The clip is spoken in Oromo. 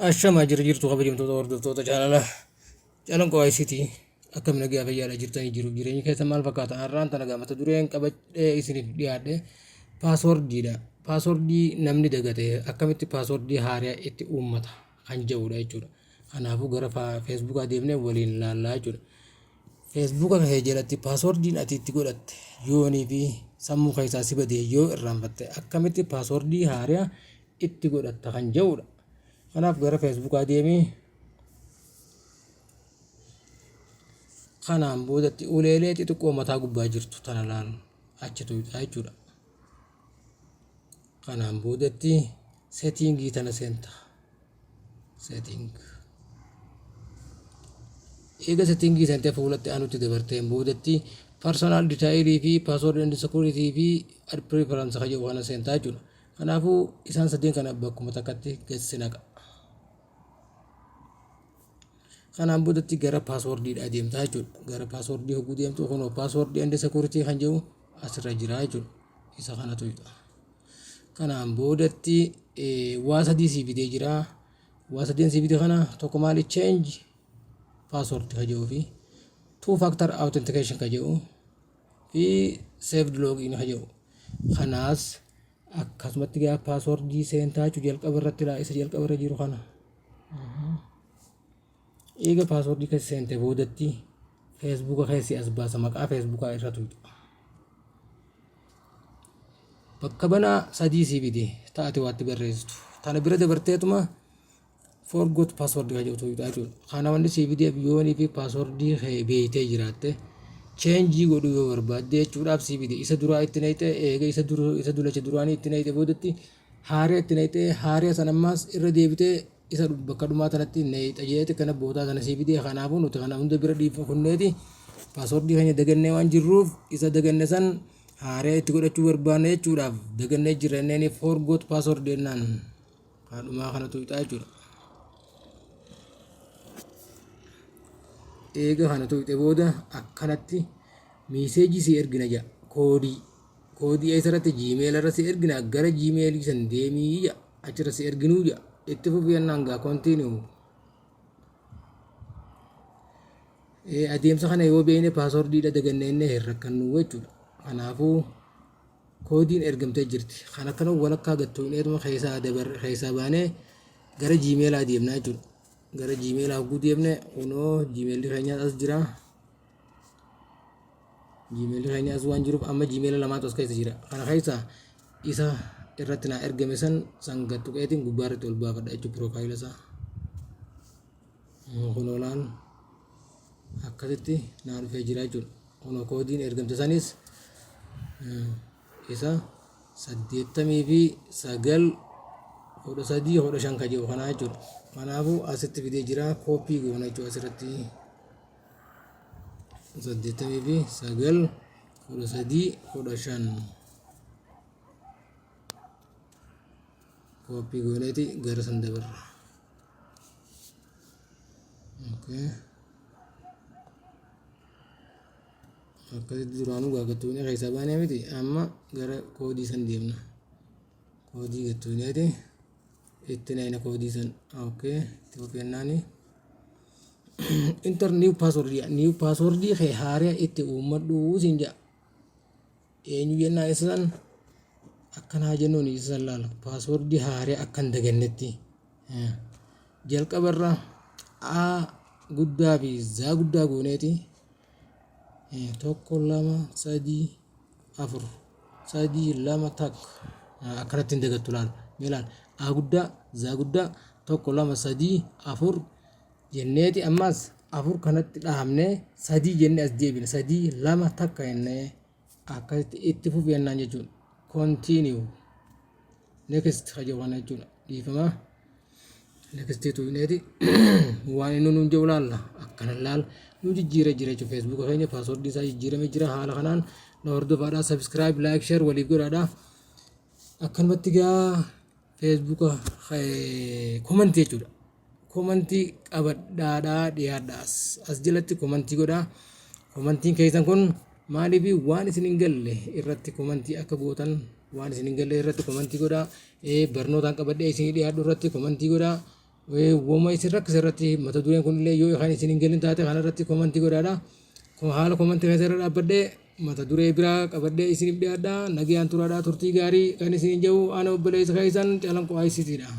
Ashamaa jira jirtu kabajamtoota hordoftoota chaanala Calanqoo ICT, akkam nagaa fayyaadha jirtanii? Jiruuf jireenyi keessa maal fakkaata? Har'aan tana gaa mata dureen qabadhee isiniif dhiyaadhe paaswordiidha. Paaswordii namni dagate akkamitti paaswordii haaraa itti uummata kan jedhudha jechuudha. Kanaafuu gara feesbuukaa deemnee waliin laallaa jechuudha. Feesbuuka kee jalatti paaswordiin ati itti godhatte yoonii fi sammuu keessaa si badee yoo irraanfatte akkamitti paaswordii haaraa itti godhatta kan jedhudha. Kanaaf gara feesbuukaa deemii kanaan boodatti uleelee xixiqqoo mataa gubbaa jirtu tana laalu achi tuqxaa jechuudha. Kanaan boodatti seetiingii tana seenta. Setting. Eega settingii seentee fuulatti aanutti dabarteen boodatti personal detail fi password and security fi add preference kan jedhu kana seentaa jechuudha. Kanaafuu isaan sadeen kana bakkuma takkatti gad si naqa. Kanaan boodatti gara paaswordiidha deemtaa jechuudha. Gara paaswordii hogguu deemtu kunoo password and security kan jedhu asirra jira jechuudha. Isa kanatu jira. Kanaan boodatti waa sadii sii fidee jira. Waa sadeen sii fide kana tokko maali? Change password kan jedhuu fi two factor authentication kan jedhu fi saved login kan jedhu. Kanaas akkasumatti gaa paaswordii seentaa jechuudha, jalqaba irratti laa isa jalqaba irra jiru kana. Eega paaswordii keessa seente boodatti feesbuuka keessi as baasa, maqaa feesbuukaa irra tuqxa. Bakka banaa sadii sii fide taate waatti barreessitu. Tana bira dabarteetuma forgot password kan jedhu tuqxa jechuudha. Kana wanni sii fideef yoonii fi paaswordii kee beektee jiraatte change godhuu yoo barbaadde jechuudhaaf sii fide. Isa duraa itti naqxee, eega isa dura isa dulacha duraanii itti naqxe boodatti haaree itti naqxee, haaree sana ammaas irra deebitee isa bakka dhumaa tanatti naqxa jeeti kana bootaa sana sii fide. Kanaafuu nuti kana hunda bira dhiifne kunneeti paaswordii keenya dagannee waan jirruuf isa daganne san haaree itti godhachuu barbaanne jechuudhaaf dagannee jirra inneen forgot password jennaan kan dhumaa kana tuqxaa jechuudha. Eega kana tuqxe booda akkanatti message si ergina jedha. Koodii eessarratti? Gmail irra si ergina, gara Gmailii san deemii jedha, achirra si erginuu jedha. Itti fufi jennaan gaa continue. Adeemsa kana yoo beekne paaswordiidha daganne inni hin rakkannu jechuudha. Kanaafuu koodiin ergamtee jirti. Kan akkana walakkaa gattuuneetuma keessaa dabar keessaa baanee gara Gmailaa deemnaa jechuudha. Gara Gmailaa hogguu deemne kunoo Gmailli keenyaas as jira. Gmailli keenya as waan jiruuf amma Gmaila lamaatu as keessa jira. Kana keessa isa irratti naa ergame san san gattuqeetiin gubbaa irratti ol baafadha jechuudha piroofaayila isaa. Kunoo laal, akkasitti naa dhufee jira jechuudha. Kunoo koodiin ergamte sanis isa 89 13 15 ka jedhu kanaa jechuudha. Kanaafuu asitti fidee jira, copy goona jechuudha asirratti. 89 13 15 copy gooneeti gara san dabarra. Okay. Akkasitti duraanuu gaafattuunee keessaa baanee miti, amma gara koodii san deemna. Koodii gattuuneeti itti nayina koodii san. Okay, itti fufennaani. Enter new password, new password kee haaraa itti uummadhu siin jedha. Eenyu jennaan isa san akkanaa jennuun isa san laala. Paaswordii haaraa akka hin dagannetti. Jalqabarra A guddaa fi Z guddaa gooneeti. Tokko, lama, sadii, afur, sadii, lama, takka. Akkanatti hin dagattu laala. Mee laala. A guddaa, Z guddaa, tokko, lama, sadii, afur jenneeti ammas afur kanatti dhaabnee sadii jennee as deebina. Sadii, lama, takka jennee akkasitti itti fufi jennaan jechuudha. Continue. Next ka jedhu kana jechuudha. Dhiifama. Next tuqneeti waan inni nuun jedhu laalla. Akkana laal, nu jijjiiree jira jechuudha. Facebook keenya paaswordii isaa jijjiiramee jira. Haala kanaan na hordofaadhaa. Subscribe, like, share waliif godhaadhaa. Akkanumatti gaa Facebook comment jechuudha. Comment qabadhaadhaa dhiyaadhaa. As jalatti comment godhaa. Commentiin keessan kun maaliif waan isin hin galle irratti comment akka gootan, waan isin hin galle irratti comment godhaa. Barnootaan qabadhee isin dhiyaadhu irratti comment godhaa. Woma isin rakkise irratti mata dureen kun illee yoo kan isin hin galin taate kana irratti komantii godhaadha. Haala komantii keessa irra dhaabbadhee mata duree biraa qabadhee isiniif dhiyaadha. Nagayaan turaadha, turtii gaarii kan isin jedhu ana obboleessa keessan Calanqoo ICT dha.